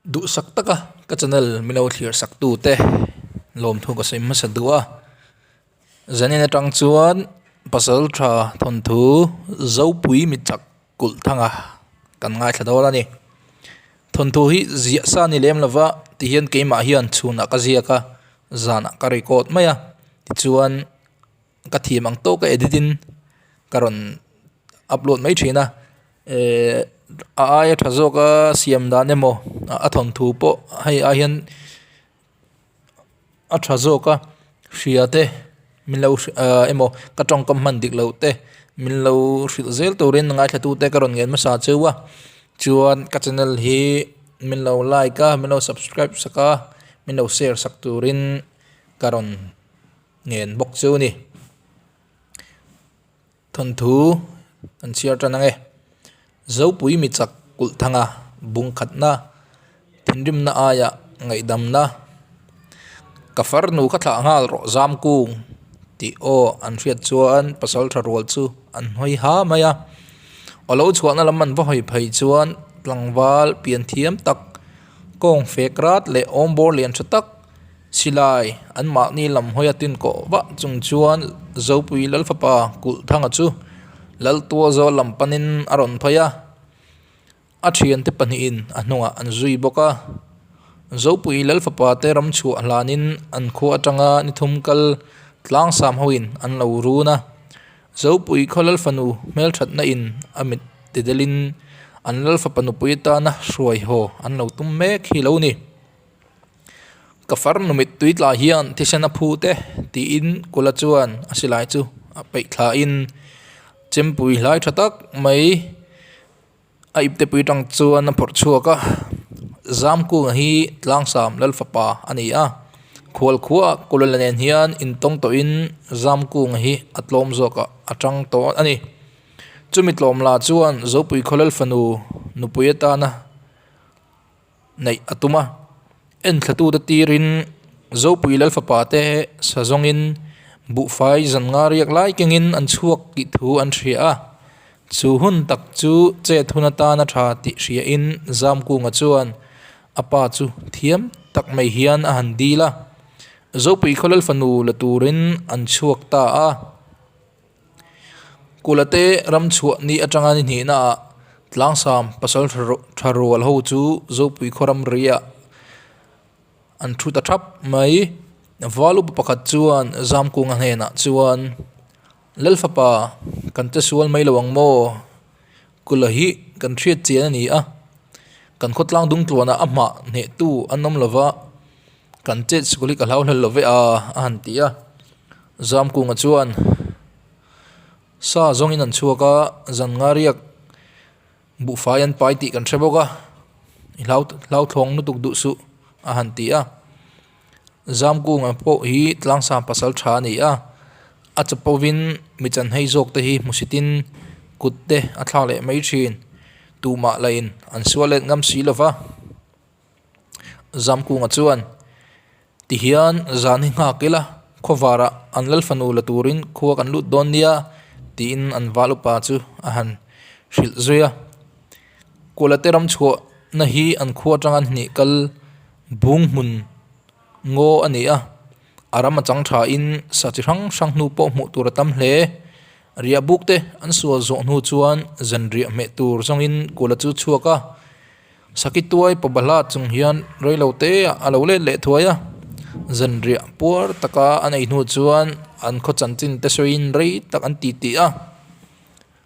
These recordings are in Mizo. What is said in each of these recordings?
Duhsak taka ka channel min lo thlir sak tu te lawmthu ka sawi hmasa duh a, zanin atang chuan pasal tha thawnthu Zopui mi chak kulh thanga kan ngaithla dawn a ni. Thawnthu hi ziah sa ni lem lova tihian keimah hian chhunah ka ziak a zanah ka record mai a tichuan ka thiam ang tawk a edit in ka rawn upload mai thin a ehh a aia tha zawk a siam dan emaw a thawnthu pawh hei ai hian a tha zawk a hria te min lo ahh emaw ka tawngkam hman dik loh te min lo hrilh zel turin ngaithla tute ka rawn ngen hmasa cheu a chuan ka channel hi min lo like a min lo subscribe sak a min lo share sak turin ka rawn. Ngen bawk chu ni. Thawnthu an chhiar tan ang e. Zopui mi chak kulh thanga bung khatna, thinrimna aia ngaihdamna, ka farnu ka thlah nghal rawh zam kung tih aw an hriat chuan pasal tha rual chu an hawi ha mai a. Aw lo chhuahna lam an va hawi phei chuan tlangval pian thiam tak, kawng fek rat leh awmbawr lian tha tak, Silai anmahni lam hawi a tin kawh vah chung chuan Zopui Lalfapa Kulhthanga chu Laltuazawl lam panin a rawn phei a, a thiante pahnihin a hnungah an zui bawk a. Zopui Lalfapa te ram chhuah hlanin an khua atanga ni thum kal tlangsam hoin an lo run a. Zopui khaw Lalfanu hmelthatna in a mit tidelin an Lalfapa nupui atana hruai haw an lo tum mek hi lo ni. Ka farnu mittui tla hian thisen a phu te tiin Kula chuan a silai chu a peih thlain chempui hlai tha tak mai a iptepui tang chuan a phawrh chhuak a, Zamkunga hi Tlangsam Lalfapa a ni a, Khualkhua Kula nen hian intawng tawhin Zamkunga hi a tlawm zawkah a tang tawh a ni. Chumi tlawm la chuan Zopui khaw Lalfanu nupui atana neih a tum a, enthlatute tirin Zopui Lalfapa te sa zawngin buhfai zan nga riak lai kengin an chhuak tih thu an hria a, chu hun tak chu chet hun atana tha tih hriain Zamkunga chuan a pa chu thiam tak mai hian a han dil a, Zopui khaw Lalfanu la turin an chhuak ta a. Kulate ram chhuah ni atanga ni hnihna ah Tlangsam pasal tha rual ho chu Zopui khaw ram riah an thu ta thap mai. Val upa pakhat chuan Zamkunga hnenah chuan, Lalfapa kan che sual mai lo ang maw? Kula hi kan hriat chian a ni a, kan khawtlang dungtluanah a hmah hnehtu an awm lova, kan chet sikul hi ka hlau hlel lo ve a, a han ti a. Zamkunga chuan sa zawngin an chhuak a, zan nga riak buhfai an pai tih kan hre bawk a, i hlau hlauthawng lutuk duh suh a han ti a. Zamkunga pawh hi tlangsam pasal tha a ni a, a chapovin mi chanhei zawk te hi hmusitin kut te a thlak leh mai thin, tumah lahin an sual let ngam si lova. Zamkunga chuan tihian zan hi nghak ila khawvarah an lalfanu la turin khua kan lut dawn nia tiin an val upa chu a han hrilh zui a. Kualate ram chhuahna hi an khua atanga hnih kal bung hmun ngaw a ni a, a ram a chang thain sa chi hrang hrang hnu pawh hmuh tur a tam hle. Riah buk te an sual zawh hnu chuan zanriah hmeh tur zawngin Kula chu chhuak a. Saki tuai pa bahla chung hian reilo te ah a lo let leh thuai a, zanriah puar taka an ei hnu chuan an khaw chanchin te sawiin rei tak an ti tih a,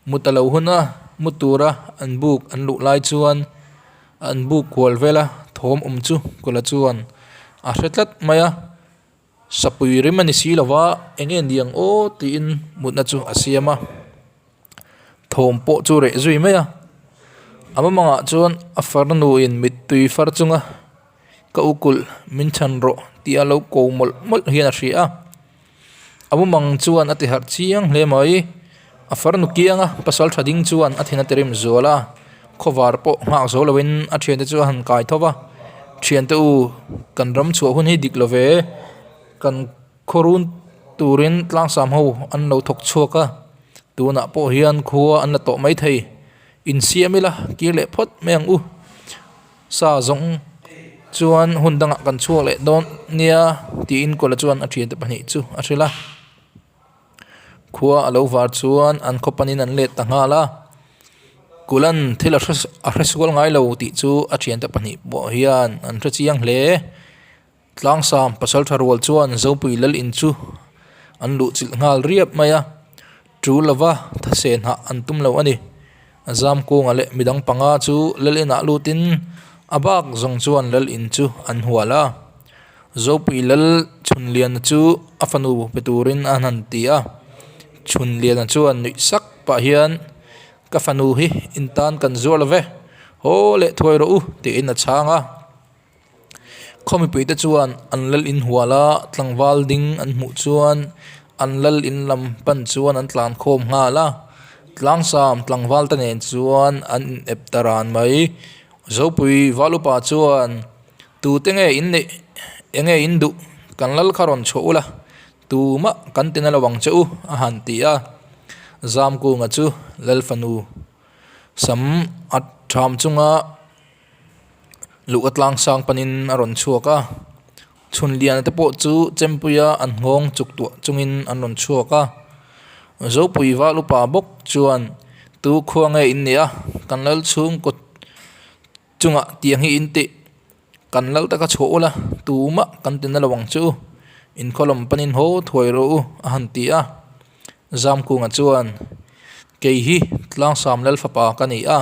mu ta lo hun a, mu tura an buk an luh lai chuan an buk kual vela thawm awm chu kawla chuan a hre tlat mai a, sapui rim a ni si lova eng nge ni ang aw tiin mutna chu a siam a. Thawm pawh chu reh zui mai a, a mawmangah chuan a farnuin mittui far chunga ka u kulh min chhan rawh tih a lo ko mawlh mawlh hian a hria a, a mawmang chuan a ti harh chiang hle mai, a farnu kianga pasal tha ding chuan a thin a ti rim zual a, khawvar pawh nghak zo loin a thiante chu a han kai tho va, thiante u kan ram chhuah hun hi dik lo ve kan. Khawrun turin tlangsam ho an lo thawk chhuak a, tunah pawh hian khua an la tawh maithei. Insiam ila kir leh phawt mai ang u. Sa zawng Chuan hun dangah kan chhuak leh dawn nia tiin Kawla chuan a thiante pahnih chu a hrilh a. Khua a lo var chuan an khaw panin an let ta nghal a. Kulan thil a a hre sual ngai lo tih chu a thiante pahnih pawh hian an hre chiang hle. Tlangsam pasal tha rual chuan Zopui lal in chu an luh chilh nghal riap mai a, tul lova thase hnah an tum lo a ni. Zamkunga leh midang panga chu lal inah lutin a bak zawng chuan lal in chu an hual a. Zopui lal Chhunliana chu a fanu pe turin an han ti a, Chhunliana chuan nuih sak pah hian ka fanu hi in tan kan zuar lo ve, haw leh thuai rawh u tiin a chhang a. Khaw mipuite chuan an lal in hual a, tlangval ding an hmuh chuan an lal in lam pan chuan an tlan khawm nghal a, tlangsam tlangval te nen chuan an in ep ta ran mai. Zopui val upa chuan tute nge in neih eng nge in duh kan lal kha rawn chhuah ula tumah kan ti na lo ang che u a han ti a, Zamkunga chu lal fanu sam a tham chunga. Luhka tlang sang panin a rawn chhuak a, chhun lian te pawh chu chempuia an nghawng chuk tuah chungin an rawn chhuak a. Zopui val upa bawk chuan tu khua nge in nih a, kan lal chhungkaw chungah tiang hi in tih, kan lal taka chhuah ula tumah kan ti na lo ang chu, inkhawlawm panin haw thuai rawh u a han ti a. Zamkunga chuan, Kei hi Tlangsam Lal fapa ka ni a,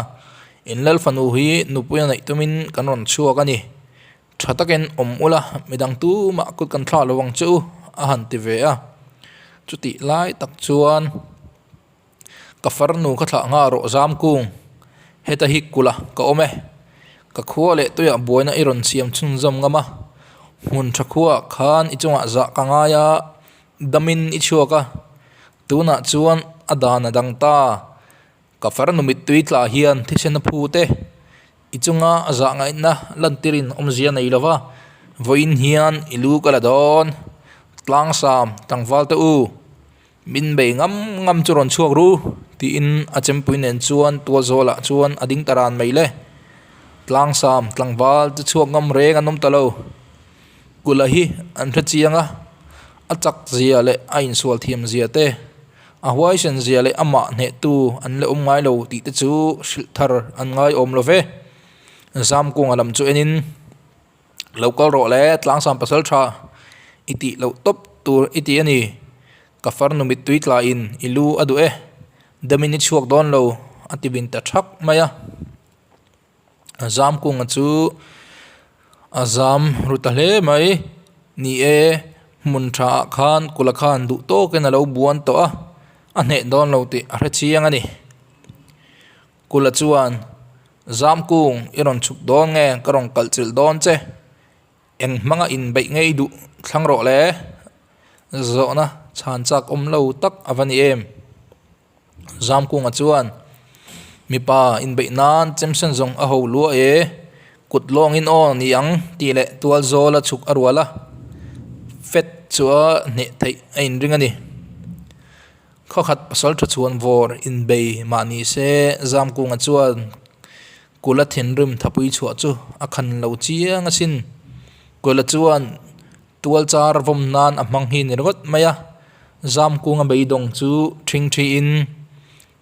in Lal fanu hi nupui a neih tumin kan rawn chhuak a ni. Tha takin awm ula, midang tumah kut kan thlah lo ang che u, a han ti ve a. Chutih lai tak chuan ka farnu kha thlah nghah rawh Zamkung, heta hi kulh a ka awm e. Ka khua leh tuiah buaina i rawn siam chhunzawm ngam a, hmun tha khuaah khan i chungah zah ka ngai a, Damin i chhuak a, tunah chuan a dan a dang ta. Ka farnu mittui tla hian thisen a phu te, i chunga a zah ngaihna lantirin awmzia nei lo va, vawiin hian i lu ka la dawn. Tlangsam, tlangval te u, min bei ngam ngam chu rawn chhuak ru, tiin a chempui nen chuan tualzawlah chuan a ding ta ran mai le. Tlangsam, tlangval te chhuak ngam reng an awm ta lo. Kula hi an hre chiang a, a chak zia leh a insual thiam zia te, a huaisen zia leh amah hnehtu an la awm ngai lo tih te chu hrilh thar an ngai awm lo ve. Zamkunga lam chu enin, Lo kal rawh le, Tlangsam pasal tha i tih loh tawp tur i ti a ni. Ka farnu mittui tlaiin i lu a duh e, damin i chhuak dawn lo a ti vin ta thak mai a. A zam kunga chu a zam ru ta hle mai. Ni e, hmun tha ah khan kula khan duh tawkin a lo buan tawh a, a hneh dawn lo tih a hre chiang a ni. Kula chuan, Zam kung i rawn chhuk dawn nge ka rawn kalh chilh dawn che? Eng hmanga inbeih ngei duh thlang rawh le? Zawhna chhan chak awm lo tak a va ni em? Zamkunga chuan, Mipa inbeih nan chemsen zawng a ho lua e, kut lawngin aw ni ang tih leh tual zawla chhuk a rual a, fet chu a hneh theih a inring a ni. Khawkhat pasal tha chhuan vawr inbei mah ni se Zamkunga chuan Kula thinrim thapui chhuah chu a khan lo chiang asin. Kula chuan Tual char vawm nan a hmang hi ni ringawt mai a, Zamkunga beidawng chu ṭhing ṭhiin,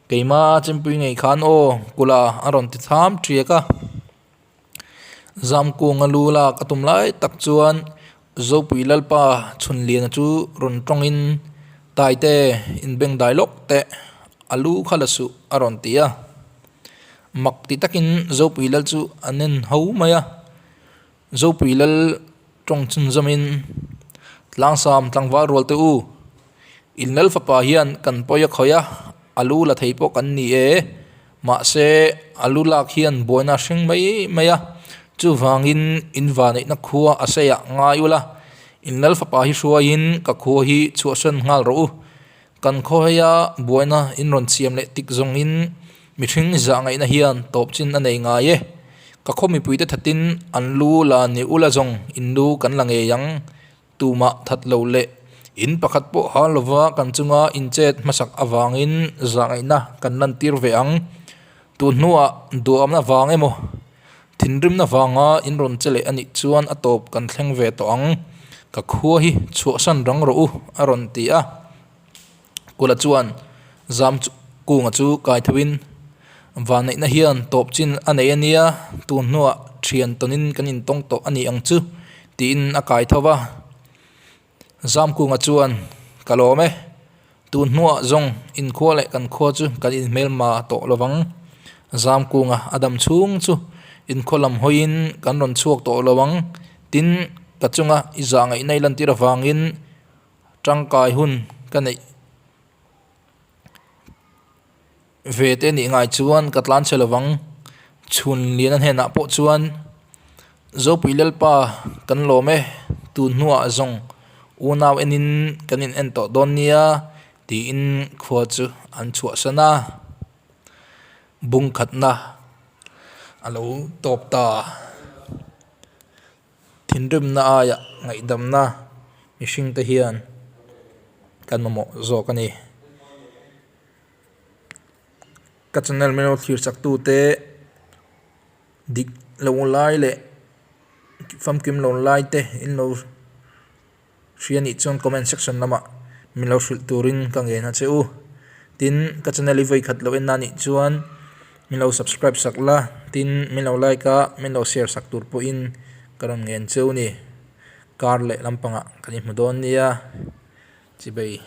Keima chempui ngei khan aw, Kula a rawn ti tham ṭiak a. Zamkunga lu lak a tum lai tak chuan Zopui Lalpa Chhunliana chu rawn tawngin, Taite, inbeng dai lawk teh, a lu kha la suh a rawn ti a. Mak ti takin Zopui Lal chu a nen ho mai a. Zopui Lal tawng chhunzawmin, Tlangsam tlangval rual te u, in Lal fapa hian kan pawi a khawih a, a lu la thei pawh kan ni e, mahse a lu lak hian buaina a hring mai mai a, chuvangin in vaneihna khua a seiah ngai ula, in Lal fapa hi hruaiin ka khua hi chhuahsan nghal rawh u, Kan khawheia buaina in rawn siam leh tik zawngin mihring zah ngaihna hian tawp chin a nei ngai e. Ka khaw mipuite thatin an lu la ni ula zawng in lu kan la ngei ang. Tumah that lo leh in pakhat pawh hal lova kan chunga inchet hmasak avangin zah ngaihna kan lantir ve ang. Tun hnuah duhamna vang emaw? Thinrimna vanga in rawn che leh a nih chuan a tawp kan thleng ve tawh ang. Ka khua hi chhuahsan rang rawh u, a rawn ti a. Kula chuan zam kunga chu kai thoin, Vanneihna hian tawp chin a nei a nia, tun hnuah thian tawnin kan intawng tawh a ni ang chu, tiin a kai tho va. Zamkunga chuan, Ka lawm e, tun hnuah zawng inkhua leh kan khua chu kan inhmelma tawh lo vang. Zamkunga a dam chhung chu inkhua lam hawiin kan rawn chhuak tawh lo ang. Tin, ka chunga i zah ngaihna i lantir avangin tangkai hun ka neih Ve te nih ngai chuan ka tlan chhe lovang. Chhun Liana hnenah pawh chuan, Zopui Lalpa kan lawm e, tun hnuah zawng unau enin kan in en tawh dawn nia tiin khua chu an chhuahsan a. Bung khatna a lo tawp ta. Thinrimna aiah ngaihdamna mihringte hian kan mamawh zawk a ni. Ka channel min lo thlir chak tu te dik lo lai leh famkim lo lai te in lo hria nih chuan comment section lamah min lo hrilh turin ka ngen a che u. Tin, ka channel hi vawi khat lo en na nih chuan min lo subscribe sak la, tin min lo like a, min lo share sak tur pawhin ka rawn ngen cheu a ni. Kar leh lampangah kan inhmu dawn nia, chibei.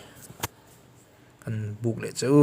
Kan buk leh che u.